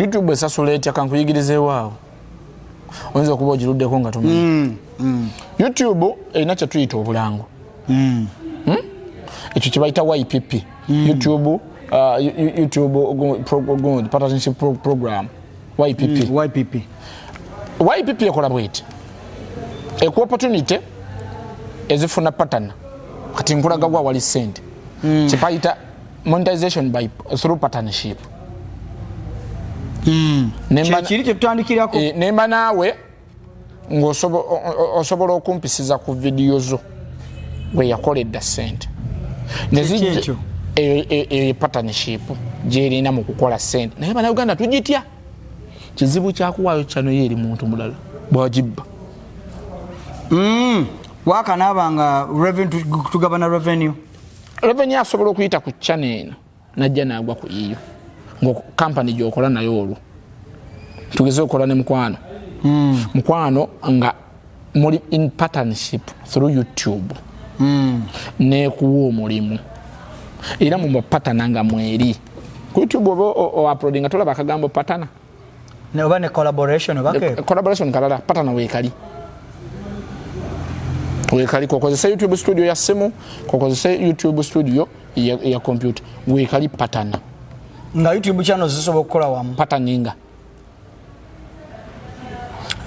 YouTube esasula etya? Kankuyigirizeewaawo, oyinza okuba ogiruddeko nga tomanyi. YouTube erina kyetuyita obulango. Ekyo kyebayita YPP, YouTube YouTube Partnership Program, YPP. YPP. YPP ekola bweti: ekuwa opportunity ezifuna partner. Kati nkulaga gwa wali sente, kyepayita monetization by through partnership. Kyekiri kyetutandikirako. Nemba naawe ng'osobola okumpisiza ku vidiyo zo gwe yakola edda sente. Kiki ekyo? Eyo partnership gyerina mu kukola sente, naye Bannayuganda tugitya. Kizibu kyakuwaayo channel yo eri muntu mulala bwagibba. Wakanaaba nga revenue, tugabana revenue. Revenue asobola okuyita ku channel eno najja nagwa ku yiyo nga kampani gyokola nayo. Olwo tugeze okola ne Mukwano, Mukwano nga muli in partnership through YouTube, nekuwa omulimu era mu bapatana nga mweri ku YouTube oba o uploadinga tolaba akagambo "partner". Oba ne collaboration oba keeko. Collaboration kalala, partner weekali, weekali. Kokozesa YouTube Studio ya simu, kokozesa YouTube Studio ya computer, weekali partner. Nga YouTube channel zisobola okukola wamu. Partneringa.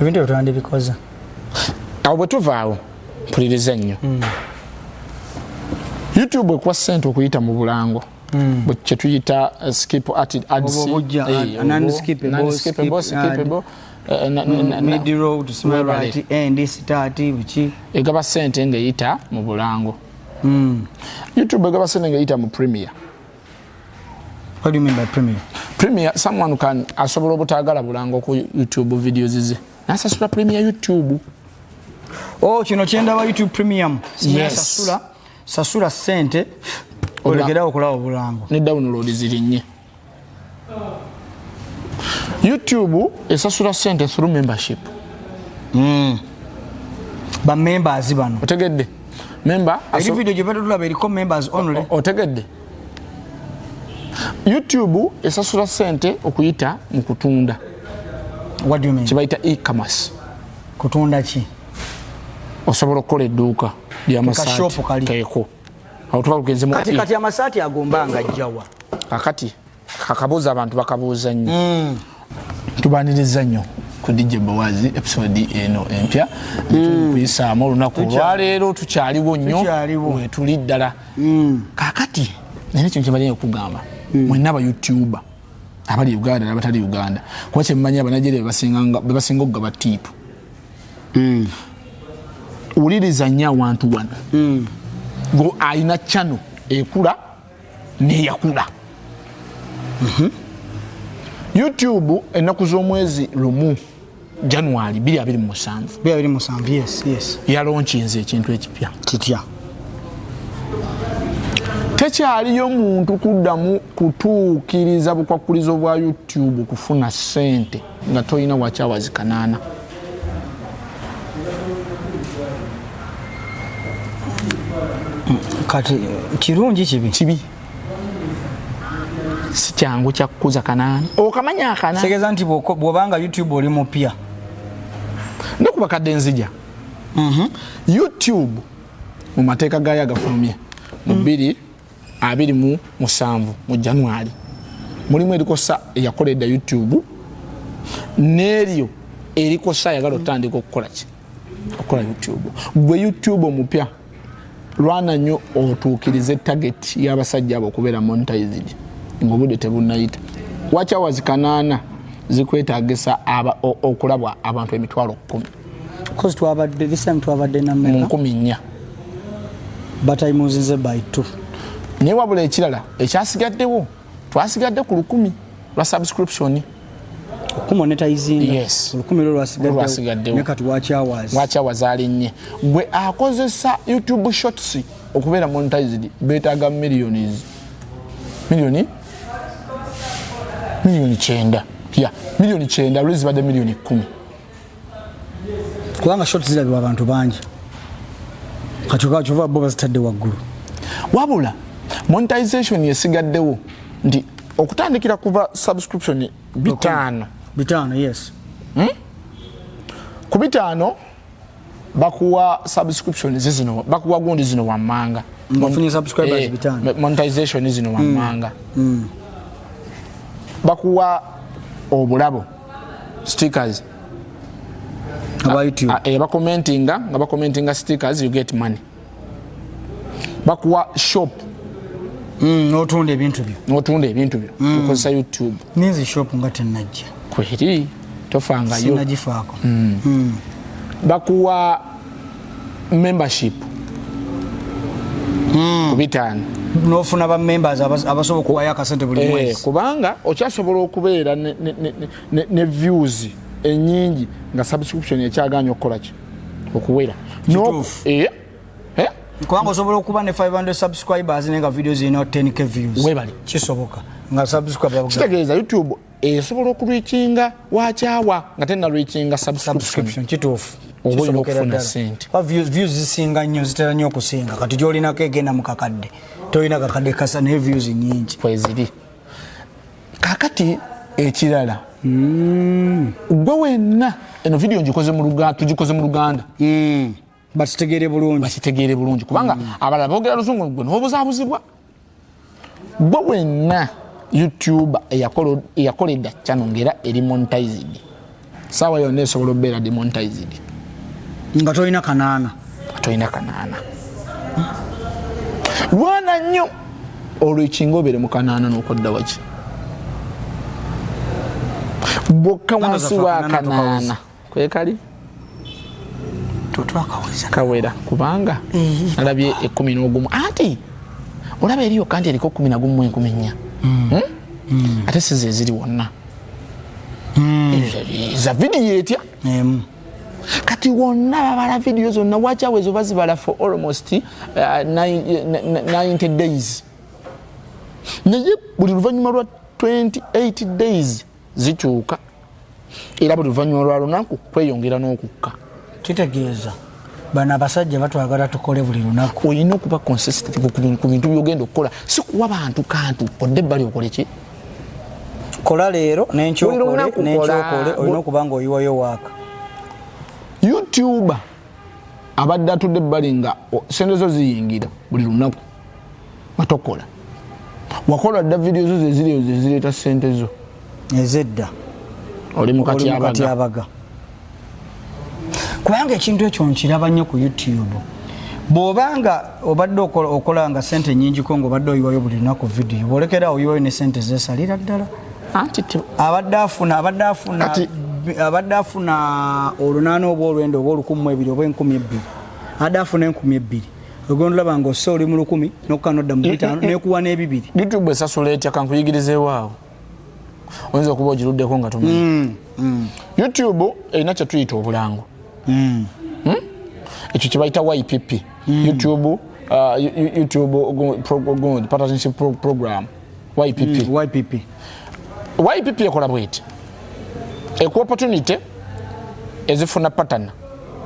Ebintu ebyo twandibikoze. Awo bwe tuvaawo, mpuliriza nnyo. YouTube ekuwa ssente okuyita mu bulango bwe kyetuyita skip ads. Obwo obujja, non-skippable, non-skippable, skip ad. Skippable, Middle to small. Webale. Right, end, start, biki. Egaba ssente ng'eyita mu bulango. YouTube egaba ssente ng'eyita mu premier. What do you mean by premiere? Premier, someone can asobola obutaagala bulango ku YouTube videos ze nasasula premier YouTube. Oh, kino kyendaba, YouTube Premium. Yes. Sasula, sasula sente olekerawo okulaba obulango. Ne download zirinnye. YouTube esasula sente through membership. Ba members bano. Otegedde? Member. Eri video gye tulaba eriko members only. Otegedde? YouTube esasula sente okuyita mu kutunda. What do you mean? Kibayita e-commerce. Kutunda ki? Osobola okukola edduuka Ka shop kali. Keeko awo tuba tugenzemu. Kati amasaati agomba nga ajjawa? Kakati kakabuuza, abantu bakabuuza nnyo. Tubaniriza nnyo ku DJ Bowazi, episode eno empya tuli kuyisaamu olunaku olwaleero. Tukyaliwo nnyo. Tukyaliwo. Wetuli ddala. Kakati nina ekintu kyebalina okugamba mwenna aba YouTuber abali Uganda n'abatali Uganda, kuba kyemmanyi Abanigeria bebasinga okugaba tip. Wuliriza nnyo awantu wano. Go alina channel ekula neyakula. YouTube ennaku z'omwezi 1 January 2027 27, yes. Yalaunchinze ekintu ekipya. Kitya? Tekyaliyo muntu kuddamu kutuukiriza bukwakkulizo bwa YouTube kufuna ssente nga tolina watch hours 800. Kati kirungi, kibi? Kibi, si kyangu kyakukuza 800, okamanya akana. Kitegeeza nti bw'obanga YouTube oli mupya. Nekuba kadde nzija. YouTube mu mateeka gayo agafulumye mu 2027 mu January, mulimu erikosa eyakola edda YouTube n'eryo erikosa ayagala otandika okukola ki, okukola YouTube. Gwe YouTube omupya, lwana nnyo otuukirize target y'abasajja abo okubeera monetized ng'obudde tebunnayita. Watch hours 800 zikwetagisa okulabwa abantu 10,000. Cause twabadde, this time twabadde na mu mmeka? 4,000. Batayimuzinze by two. Naye wabula ekirala ekyasigaddewo, twasigadde ku 1,000 lwa subscription. Okumonetizinga. Yes. 1,000 lwo lwasigaddewo. Lwasigaddewo. Ne kati watch hours. Watch hours alinnye. Gwe akozesa YouTube Shorts okubeera monetized, beetaaga millions, miliyoni 90 ya miliyoni 90, lwe zibadde miliyoni 10. Kubanga short zirabibwa abantu bangi, kati kyova bo bazitadde waggulu. Wabula monetization esigaddewo nti okutandikira kuva subscription 5. 5, yes. Ku 5 bakuwa subscription zino, bakuwa gundi zino wammanga. Ng'ofunye subscribers 5. Monetization zino wammanga. Bakuwa obulabo, stickers. Aba YouTube. Bakomentinga, nga bakomentinga stickers, you get money. Bakuwa shop. N'otunda ebintu byo. N'otunda ebintu byo okozesa YouTube. Ninze shop nga tennajja. Kweri tofangayo. Sinagifaako. Bakuwa membership ku 5. N'ofuna ba members abasobola okuwayo akasente buli mwezi. Kubanga okyasobola okubeera ne views ennyingi nga subscription ekyaganya okukola ki, okuwera. Kituufu. Kubanga osobola okuba ne 500 subscribers naye nga video zirina 10K views. Webale. Kisoboka nga subscriber. Kitegeeza YouTube esobola okulwikinga wakyawa nga tenalwikinga subscription. Subscription, kituufu. Oba olina Kisobokera okufuna ddala. ssente. Kuba views zisinga nnyo, zitera nnyo okusinga. Kati gyolinako egenda mu kakadde, tolina kakadde kasa, naye views nyingi. Kweziri. Kakati ekirala, gwe wenna eno video ngikoze mu Luganda, tugikoze mu Luganda. Bakitegeere bulungi. Bakitegeere bulungi, kubanga abalala boogera luzungu, gwe n'obuzaabuzibwa. Gwe wenna YouTube eyakola edda channel ng'era eri monetized, saawa yonna esobola okubeera demonetized. Nga tolina 800. Nga tolina 800. Lwana nnyo olwo ekinga obeere mu 800 n'okodda waki bwokka Kano wansi zaffe wa 800 800. Tukaweza. Kwekali. Twakaweza. Kawera, kubanga nalabye 11, anti olaba eri yokka nti eriko 11,400. Ate size eziri wonna za vidiyo etya? Emu. Kati wonna babala vidiyo zonna, wakyawe ezo bazibala for almost 90 days, naye buli luvannyuma lwa 28 days zikyuka, era buli luvannyuma lwa lunaku kweyongera n'okukka. Kitegeeza bano abasajja batwagala tukole buli lunaku. Olina okuba consistent ku bintu byogenda okukola, si kuwa bantu kantu odde ebbali okole ki. Kola leero Buli n'enkyokole lunaku kola. n'enkyokole, olina okuba nga oyiwayo waaka. YouTuber abadde atudde ebbali nga sente zo ziyingira buli lunaku nga tokola, wakola dda vidiyo zo zeziriyo zezireeta sente zo. Ezedda. Oli mu Oli mu katyabaga. katyabaga, kubanga ekintu ekyo nkiraba nnyo ku YouTube. Bw'obanga obadde okola nga sente nyingiko, ng'obadde oyiwayo buli lunaku vidiyo, bw'olekera oyiwayo ne sente zeesalira ddala. Anti Abadde afuna abadde afuna 800 oba 9 oba 1002 oba 2000, abadde afuna 2000, ogenda olaba nga ossa oli mu 1000 nokka nodda mu 50 nekuwa n'ebibiri. YouTube esasula etya? Kankuyigirizeewaawo, oyinza okuba ogiruddeko nga tomanyi. YouTube erina kyetuyita obulango. Ekyo kyebayita YPP, YouTube YouTube Partnership Program, YPP. YPP. YPP ekola bweti: ekuwa opportunity ezifuna partner.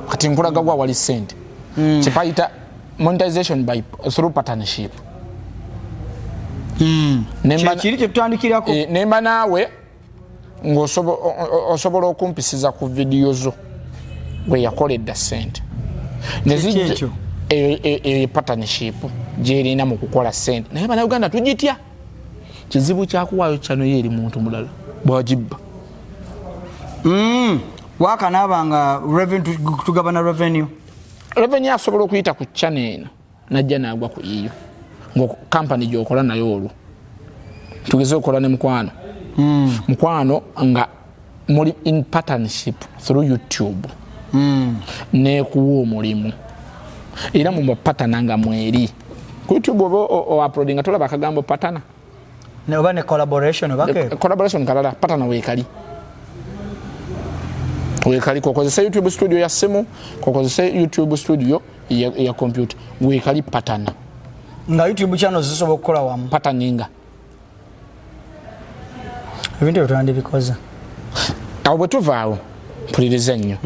Kati nkulaga gwa wali sente, kyebayita monetization by through partnership. Kyekiri kyetutandikirako. Nemba naawe ng'osobola okumpisiza ku vidiyo zo gwe yakola edda sente. Kiki ekyo? Eyo partnership gyerina mu kukola sente, naye bannayuganda tugitya. Kizibu kyakuwaayo kyano ye eri muntu mulala bwagibba. Waaka naaba nga revenue, tugabana revenue. Revenue asobola okuyita ku channel eno najja nagwa ku yiyo nga kampani gyokola nayo. Olwo tugeze okola ne mukwano, mukwano nga muli in partnership through YouTube, nekuwa omulimu, era mu bapatana nga mweri ku YouTube oba o uploadinga, tolaba akagambo partner? Oba ne collaboration oba keeko. Collaboration kalala, partner weekali, weekali. Kokozesa YouTube Studio ya simu, kokozesa YouTube Studio ya computer, weekali partner. Nga YouTube channel zisobola okukola wamu. Partneringa. Ebintu ebyo twandibikoze. Awo bwe tuvaawo, mpuliriza nnyo.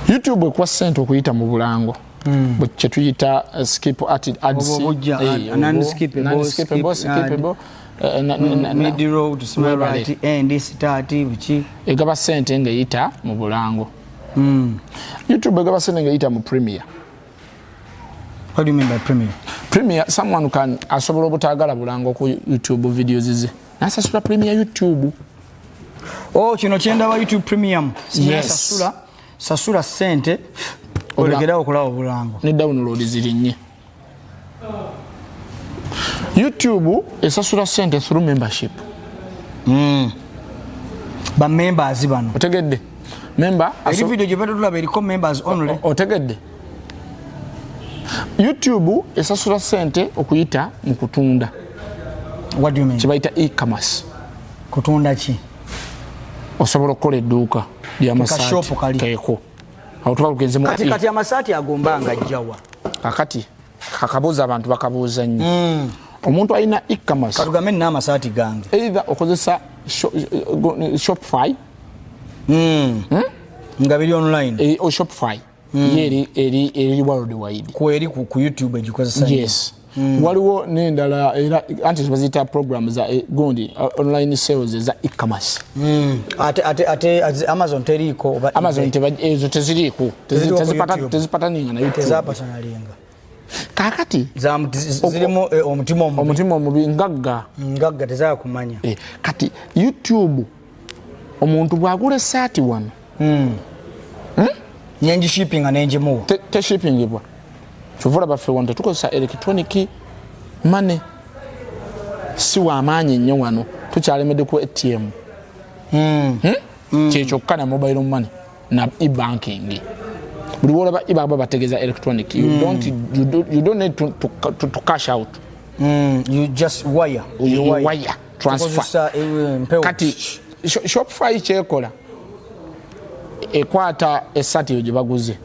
YouTube ekuwa ssente okuyita mu bulango kyetuyita skip ads. Obwo bujja, non-skippable, non-skippable, skip ad. Skippable. Mid road, small right end, start buki. Egaba sente ng'eyita mu bulango. YouTube egaba sente ng'eyita mu Premiere. What do you mean by Premiere? Premiere, someone can asobola obutaagala bulango ku YouTube videos ze, nasasula Premiere YouTube. Oh, kino kyendaba, YouTube Premium. Yes. Sasula, sasula sente olekerawo okulaba obulango. Ne download zirinnye. YouTube esasula sente through membership. Ba members bano. Otegedde? Member Eri video gye badde tulaba eriko members only. Otegedde? YouTube esasula sente okuyita mu kutunda. What do you mean? Kibayita e-commerce. Kutunda ki? Osobola okukola edduuka lyamasaati. Kashopu kali. Keeko awo tuba lugenze mu Kati kati amasaati agomba nga ajjawa? Kakati kakabuuza, abantu bakabuuza nnyo. Omuntu alina e-commerce, Katugambe nina amasaati gange. Either okozesa Shopify. Nga biri online. O Shopify ye eri world wide. Kweri ku YouTube egikozesa nnyo. Yes, waliwo n'endala era, anti baziyita program za gundi, online sales eza e-commerce. Ate Amazon teriiko oba Amazon eBay? Ezo teziriiko. Teziriiko ku YouTube. Tezipataninga na YouTube. Tezapatanalinga. Kakati Zirimu omutima omubi. Omutima omubi, ngagga. Ngagga tezakumanya. Kati YouTube, omuntu bw'agula esaati wano, Nengishippinga nengimuwa. Teshippingibwa. Kyova olaba ffe wano tetukozesa electronic money, si wamaanyi nnyo wano, tukyalemedde ku ATM. Hmm? Kyekyokka na mobile money na e-banking. Buli wolaba ibaba bategeeza electronic. You don't need to cash out. You just wire. You wire transfer. Tukozesa, mpewo. Kati Shopify kyekola, ekwata esaati eyo gye baguze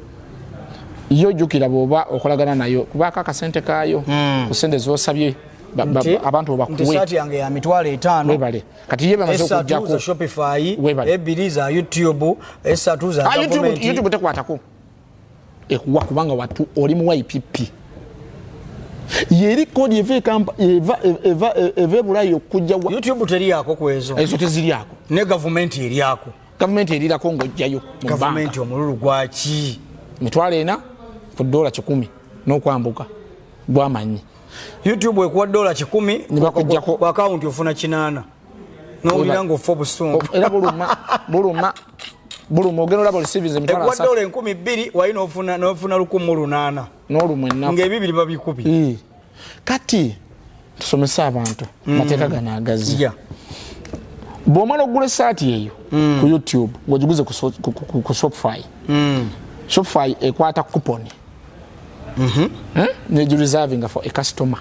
yo. Jjukira, bw'oba okolagana nayo, kubaako akasente kaayo ku sente zosabye abantu Nti bakuwe. Saati yange ya 500,000. Webale. Kati ye bamaze Esatu za okujjako Shopify, Webale. ebiri za YouTube, esatu za Ah, gavumenti. YouTube tekwatako, ekuwa kubanga watu oli mu YPP. Yeri kodi eva eva ebulayi okujja YouTube teriyako kwezo. Ezo teziryako. Ne gavumenti eryako. Gavumenti erirako ng'ojjayo mu Gavumenti banka. Omululu gwaki? 400,000 ku $100 n'okwambuka gwamanyi. YouTube ekuwa $100. Ne bakuggyako. Ku akawunti ofuna 800 nowulira ngaofa obusungu. Era buluma, buluma, buluma. Ogenda olaba olisiviriza emitwalo Ekuwa 30. $2,000, wali nofuna 1,800. N'olumwa ennaku. Ng'ebibiri babikubi. Kati tusomese abantu mateeka gano agazzi. Bw'omala okugula esaati eyo ku YouTube ng'ogiguze ku Shopify, Shopify ekwata coupon, Negireservinga for a customer,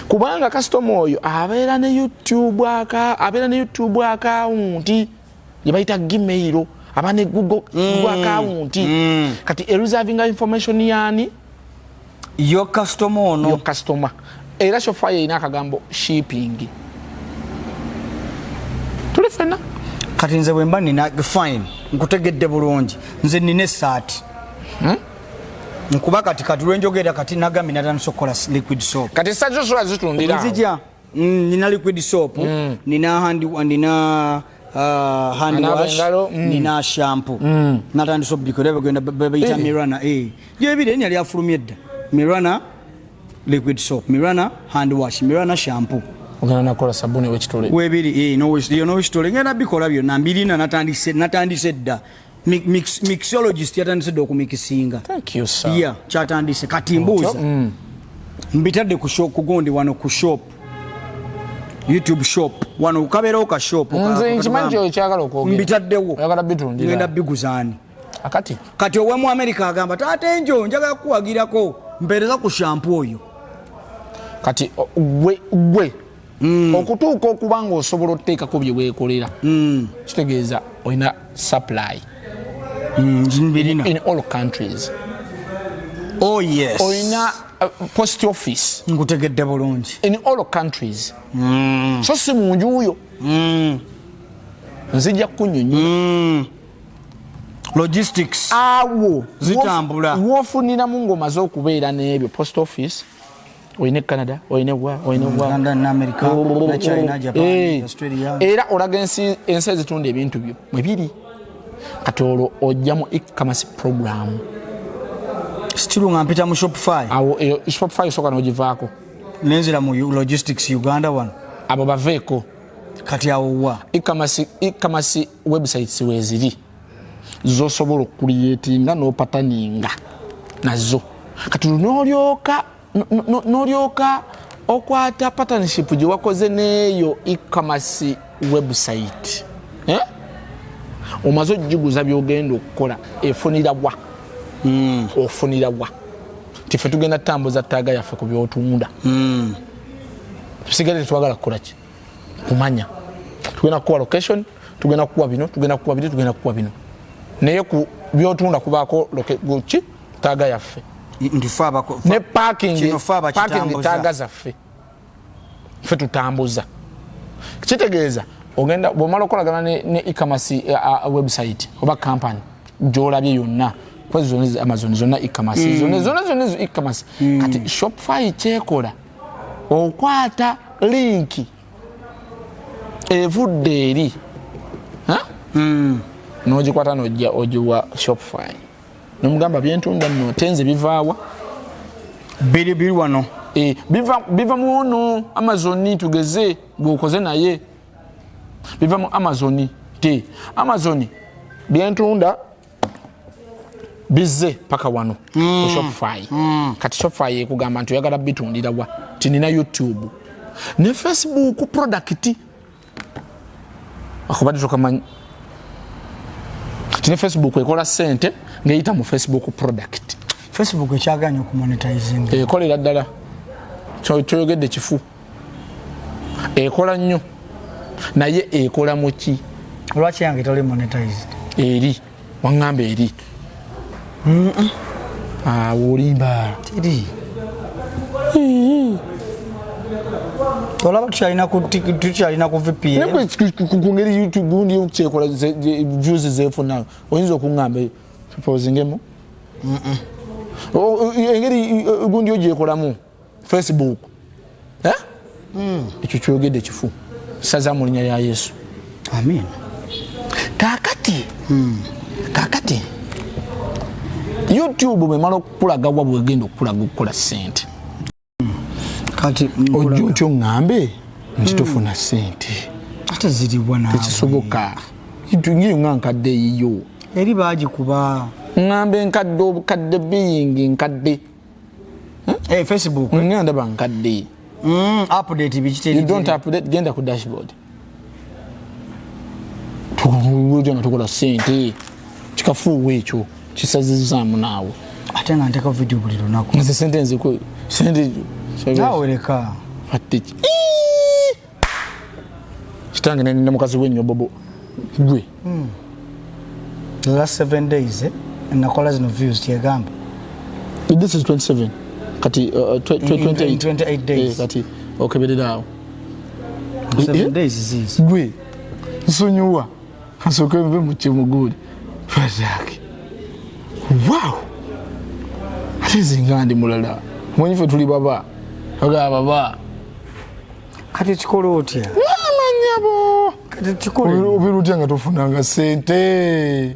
kubanga customer oyo abeera ne YouTube abeera ne YouTube account gye bayita Gmail, aba ne Google account. Kati ereservinga information yani? Yo customer ono. Yo customer. Era Shopify erina akagambo shipping. Tuli fenna? Kati nze bwe mba nina, fine, nkutegedde bulungi. Nze nina essaati, nkuba kati lwenjogera kati nagambye natandisa okukola liquid soap. Kati esaati zosobola zitundira awo. Nzija. Nina liquid soap, nina hand, nina hand Anaaba wash, engalo. Nina shampoo. Natandisa obikola bagenda bayita Mirana, gyebiri erinnya lyafulumye edda, Mirana liquid soap, Mirana hand wash, Mirana shampoo. Ogenda nakola sabuni wekitole. Webiri, nowekitole ngenda bikola byonna mbirina. Natandise dda. Mixologist yatandise dda okumikisinga. Thank you, sir. Yeah, kyatandise. Kati mbuuza, mbitadde ku shop, kugundi wano ku shop, YouTube shop wano kabeerawo ka shop Nze nkimanyi kyo kyagala okwogera. Mbitaddewo. Oyagala bitundira. Ngenda biguzaani? Akati Kati owemu America agamba, taata enjo njagala kuwagirako, mpeereza ku shampoo oyo. Kati gwe okutuuka okuba nga osobola otuteekako bye weekolera, kitegeeza olina supply Mbirina. in all countries. Oh yes. Olina post office Nkutegedde bulungi. in all countries, so si mu njuyo. Nzija kunyonyola. Logistics Awo zitambula. Wofuniramu ng'omaze okubeera n'ebyo, post office. Olina Canada, olina wa, olina wa. London ne America ne China, Japan, Australia. Era olaga ensi ezitunda ebintu byo mwebiri. Kati olwo ojja mu e-commerce program. Still nga mpita mu Shopify. Awo eyo Shopify osooka n'ogivaako. Nenzira mu Logistics Uganda wano. Abo baveeko. Kati awo wa? E-commerce websites weeziri zosobola okucreatinga n'opartneringa nazo. Kati n'olyoka okwata partnership gye wakoze n'eyo e-commerce website, eh? Omaze ogiguza byogenda okukola, efunira wa? Ofunira wa? Ti ffe tugenda tutambuza tag yaffe ku byotunda. Tusigale tetwagala kukola ki? Kumanya tugenda kukuwa location, tugenda kukuwa bino, tugenda kukuwa biri, tugenda kukuwa bino, naye ku byotunda kubaako ki? Tag yaffe. Nti fe Ne parking. Kino fe Parking. abakitambuza. Tag zaffe, ffe tutambuza. Kitegeeza ogenda bwomala okukolagana ne e-commerce website oba company gyolabye yonna, kwezi zonna Amazon zonna e-commerce, zonna zonna zonna ezo e-commerce. Kati Shopify kyekola, okwata link evudde eri, ha? N'ogikwata n'ojja ogiwa Shopify nomugamba, byentunda nno tenze bivaawa? Biri biri wano. Eh, biva mu ono Amazon, tugeze gwokoze naye, biva mu Amazon. Te Amazon byentunda bizze paka wano ku Shopify. Kati Shopify ekugamba nti oyagala bitundira wa? Ti nina YouTube ne Facebook product. Akubadde tokamanyi ti ne Facebook ekola sente ng'eyita mu Facebook product? Facebook ekyaganya okumonetizing. Ekolera ddala. Kyoyogedde kifu, ekola nnyo, naye ekola muki? Lwaki yange toli monetized? Eri waŋŋamba eri awo, olimba. Teri. Olaba tukyalina ku VPN. Naye ku ngeri YouTube gundi kyekola, views zefuna, oyinza okuŋŋamba supposingemu engeri gundi yo gyekolamu Facebook, Eh? Ekyo kyogedde kifu, saza mu linnya lya Yesu. Amin. Kakati YouTube bwemala okukulaga wa bwegenda okukulaga okukola sente, Kati ojja otyo oŋŋambe nti tofuna sente? Ate ziribwa naawe. Tekisoboka. Ngiyo nga nkadde eyiyo. Eri bagikuba. Ŋŋambe nkadde, obukadde biyingi nkadde. Eh, Facebook. Nga ndaba nkadde. Update biki? You don't update. Genda ku dashboard, tuja nga tukola sente. Kikafuuwa ekyo kisazizaamu naawe. Ate nga nteeka video buli lunaku. Nze sente nziku sente. Naawe leka. Ate ki? Iiii! Kitange ne mukazi w'ennyo bobo gwe. The last 7 days, eh, nakola zino views kyegamba. This is 27 kati 28. In 28 days. Eh, kati okeberera awo. 7 Eh? days zizi. Gwe nsonyiwa, kasooke nve mu kyemuguli fazaki. Wow, ate nze nga ndi mulala. Manyi ffe tuli baba, agaba baba. Kati kikola otya? Amanyabo. Kati kikola. Obeera otya nga tofunanga sente?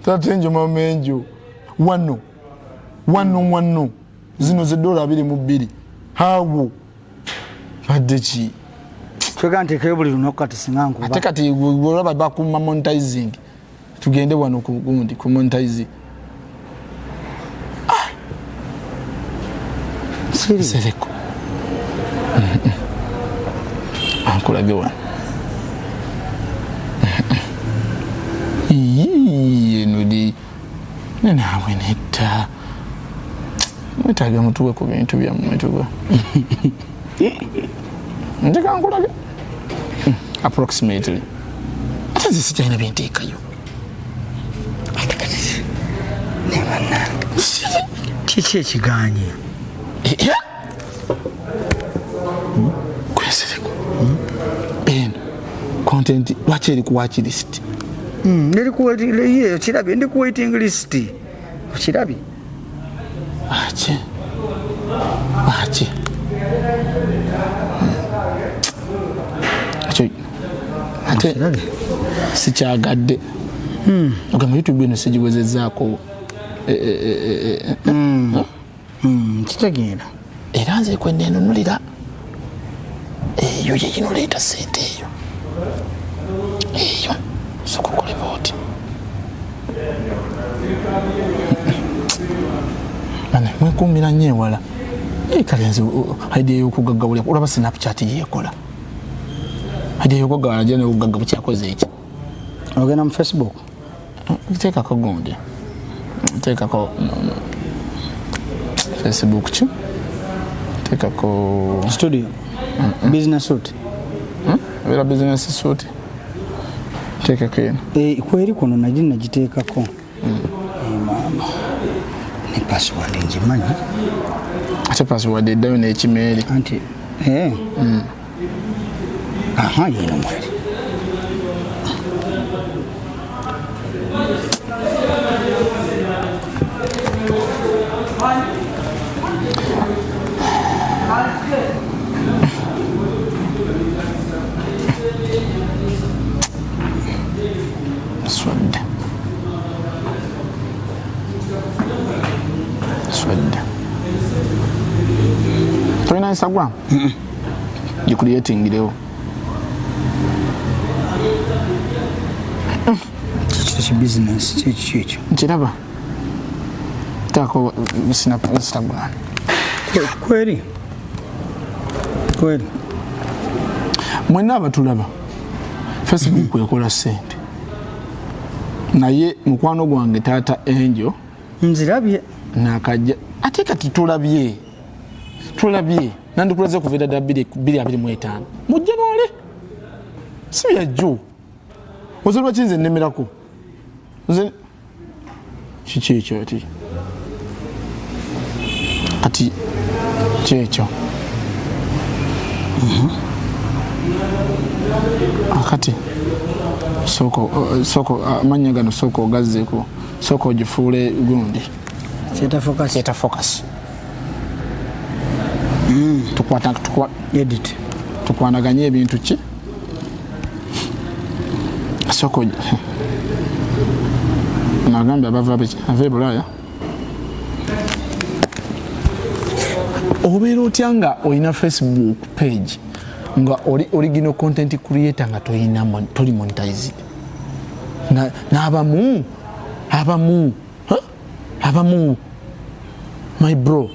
Tata enjo, mama enjo, wano wano wano zino ze $22 hawo badde ki? Twega nteekayo buli lunaku, kati singa nkuba. Ate kati olaba bakuma monetizing. Tugende wano ku gundi, ku monetize. Siri. Sereko ankulage wano. Iyii, eno di nenaawe netta mwetaaga mutuwe ku bintu byammwe. Tuwe nte kankulage approximately. Ate nze sikyalina byenteekayo. Ate kati ne bannange, kiki ekiganye? Kwesereko eno content lwaki eri ku watch list? Ye okirabye, ndi ku waiting list, okirabye. Lwaki, lwaki? Ekyo ate sikyagadde. Ogamba YouTube eno sigiwezezaako. Kitegeera. Era nze kwenenunulira eyo yeyinoleeta sente eyo eyo soka okoleba oti. Bane mwekumira nnyo ewala. Kale nze idea y'okugaggawulira olaba Snapchat yeekola idea y'okugaggawala gye n'obugagga bukyakoze eki. Ogenda mu Facebook. Teekako gundi, teekako Facebook ki, teekako Studio business suite. Ebeera business suite, teekako eno. Eh, kweri kuno nagi nagiteekako. Eh, maama ne password ngimanyi. Ate password eddayo n'ekimeeri. Anti eh. Aha, yino mweri. Swadde, swadde. Tolina Instagram? Gicreatingirewo. Kikiro ki business kyekiki ekyo? Nkiraba, teekako Instagram. Kweri kweri. Mwenna abatulaba, Facebook ekola sente, naye mukwano gwange taata Angel Nzirabye. Nakajja ate kati tulabye, tulabye nandikulaze kuva ddala 2025 mu January, si byajjo. Oze lwaki nze nnemerako? Nze kiki ekyo ati kati kyekyo akati sooka sooka amannya gano sooka ogazzeeko, sooka ogifuule gundi. Theatre Focus. Theatre Focus. Tukwata Edit. Tukwanaganye ebintu ki, sooka nagambye abava biki ava e Bulaaya. Obeera otya nga olina Facebook page nga oli original content creator nga toyina toli monetized? N'abamu abamu, huh? Abamu, my bro,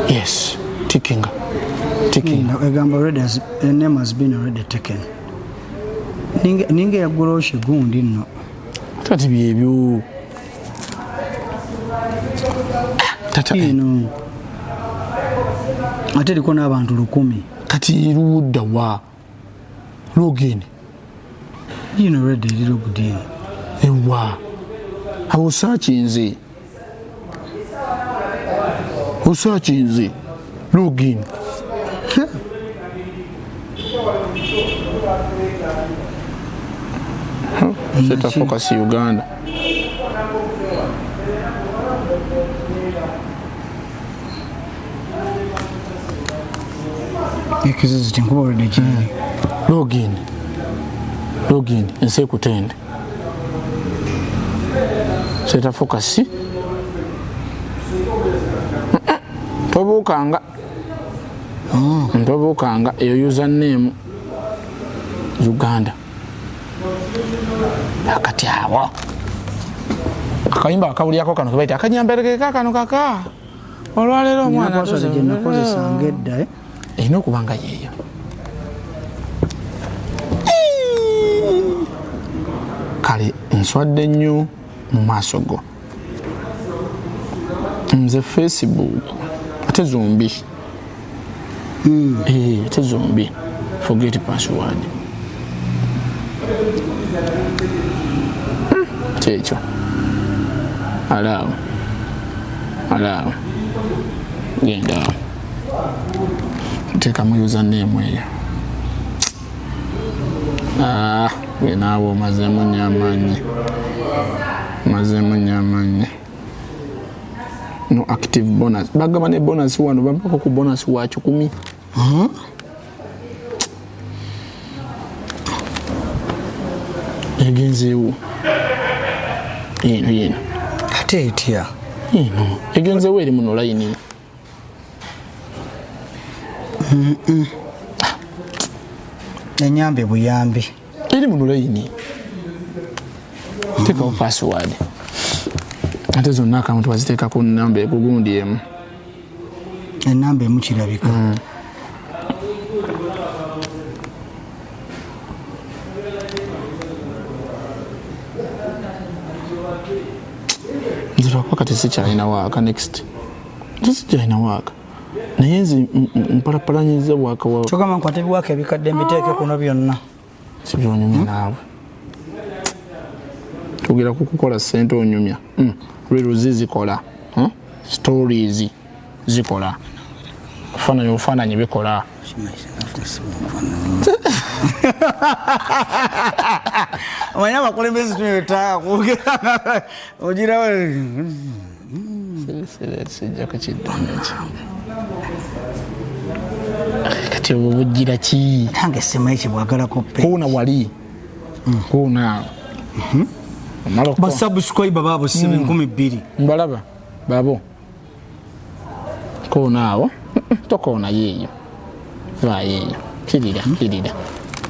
yes, tickinga tickinga. Egamba already has, the name has been already taken. Ninga yaggulawo kigundi nno. Kati byebyo tata. Eno ate eriko n'abantu 1000. Kati ludda wa login? Yino already eri logged in. Ewa awo osaakinze, osaakinze login. Theatre Focus Uganda. Ekizizi nkuba already kiri. Login, login, ensi ekutende. Theatre Focus, tobuukanga, tobuukanga eyo username Uganda. Akati awo akayimba akawulyako kano kebaita akanyamberekeka kano kaka olwaleero omwana Password gye nakozesanga edda, eh? Erina okuba nga yeeyo. Kale nswadde nnyo mu maaso go. Nze Facebook ate zombi. Eh, ate zombi forget password. Kyekyo alaawo alaawo genda awo teekamu username eyo. Ah, gwe naawe omazeemu nnyo amaanyi, omazeemu nnyo amaanyi. No active bonus. Bagaba ne bonus wano bampako ku bonus wa 10. Egenzeewo. Eno yeno. Ate etya? Eno egenzeewo eri muno layini. Enyambe buyambi. Eri muno layini. Teekawo password. Ate zonna akawunti waziteeka ku namba ekugundi emu. Enamba emu kirabika. Nze lwakuba kati sikyalina waaka next. Nze sikyalina waaka. Naye nze mpalapalanyiza waaka wa. Kyogamba nkwate ebiwaaka ebikadde mbiteeke kuno byonna. Sibyonyumya naawe. Twogera ku kukola ssente onyumya. Reels zikola. Stories zikola. Obufaananyi obufaananyi bikola. Omanyi abakulembeze tunyetaaga kwogera ogirawo. Sijja kukiddamu ekyo. Kati obwo bujjira ki? Nange simanyi kye bwagalako pe. Kuuna wali. Kuuna. Omala okukola. Basubscribe baabo si 2000. Mbalaba babo. Koona awo. Tokoona yeeyo. Vaayo eyo. Kirira, kirira.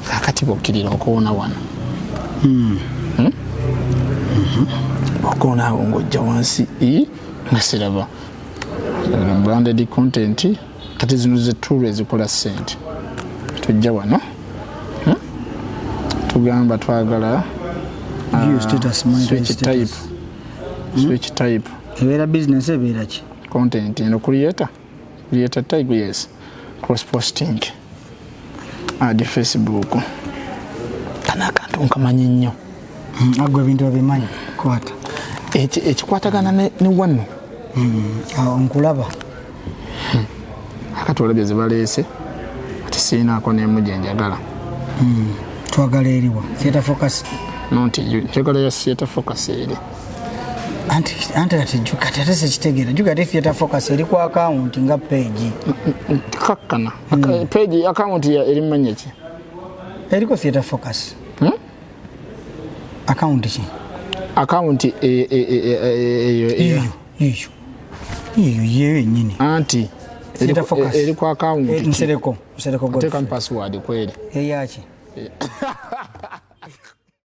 Kaakati bw'okkirira okoona wano. Okoona awo ng'ojja wansi. Nga siraba. Branded content. Kati zino ze tool ezikola ssente. Tujja wano. Tugamba twagala View status, monitor switch status. type. Switch type. Ebeera business ebeera ki? Content eno creator. Creator type, yes. Cross posting. Add Facebook. Kana akantu nkamanyi nnyo. Agwe ebintu obimanyi. Kwata. Ekikwatagana ne wano. Awo nkulaba. Akati olabye ze baleese. Ati sirinaako n'emu gye njagala. Twagala eriwa? Theatre Focus. Nonti njagala ya Theatre Focus eri. Anti ati jjuka ate sikitegeera. Jjuka ate Theatre Focus eri ku account nga page. Kakkana. Page account ya eri mmanya ki? Eriko Theatre Focus. Account ki? Account eyo. Eyo. Eyo yeyo yennyini. Anti Theatre Focus. eri ku account ki? Nsereko, Nsereko Godfrey. Teekamu password kweri. Eyaki?